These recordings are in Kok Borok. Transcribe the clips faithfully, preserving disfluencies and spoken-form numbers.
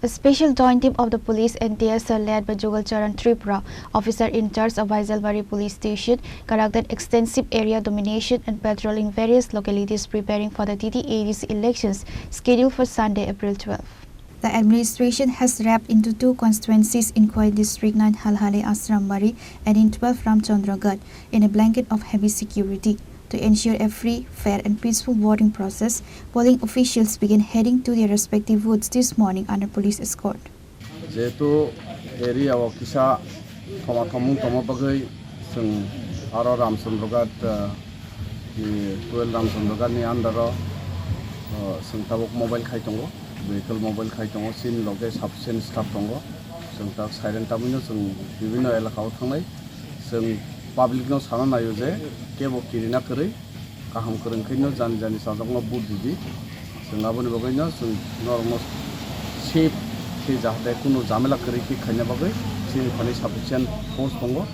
Special joint team of the police and T S L led by Jugal Charan Tripura, officer in charge of Baijalbari Police Station, conducted extensive area domination and patrol in various localities preparing for the T T A D C elections scheduled for Sunday, April twelve. The administration has wrapped into two constituencies in Khowai District, nine Halhale Asrambari and in twelve Ramchandragarh, in a blanket of heavy security. To ensure a free, fair and peaceful voting process, polling officials began heading to their respective booths this morning under police escort. Jehetu area o kisa thoma thomung tongma bagwi chwng aro Ramchandragarh, ah, ni twelve Ramchandragarh ni under o, ah, chwng tabuk mobile khai tongo, vehicle mobile khai tongo, chini loge sufficient staff tongo, chwng tak siren tabukno chwng bibhinno elaka o thangnai. Chwng public no sana naio je kebo kirina kwrwi, kaham kwrwng khe no jani jani chajakno vote ridi. Chwng aboni bagwi no chwng norokno safe khe jahate kunu jamela kwrwi khe khaina bagwi chini thani sufficient force tongo,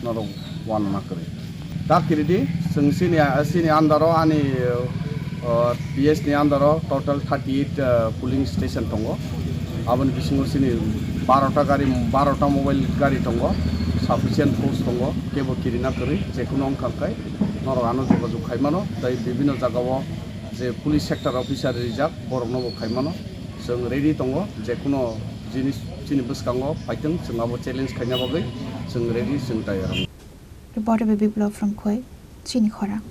norok uanana kwrwi. Ta kiridi chwng chini, chini under o ani, uh, P S ni under o total thirty eight, uh, polling station tongo. Aboni bisingo chini barota gari, barota mobile gari tongo, sufficient force tongo, kebo kirina kwrwi, jekunu wngkha khe norok ano jogajog khai mano, tei bibhinno jagao je police sector officer rijak, borokno bo khai mano. Chwng ready tongo, jekunu jinis chini bwskango phaitwng, chwng abo challenge khaina bagwi chwng ready, chwng tayar. Reporter Biplab from Khowai, Chini Khorang.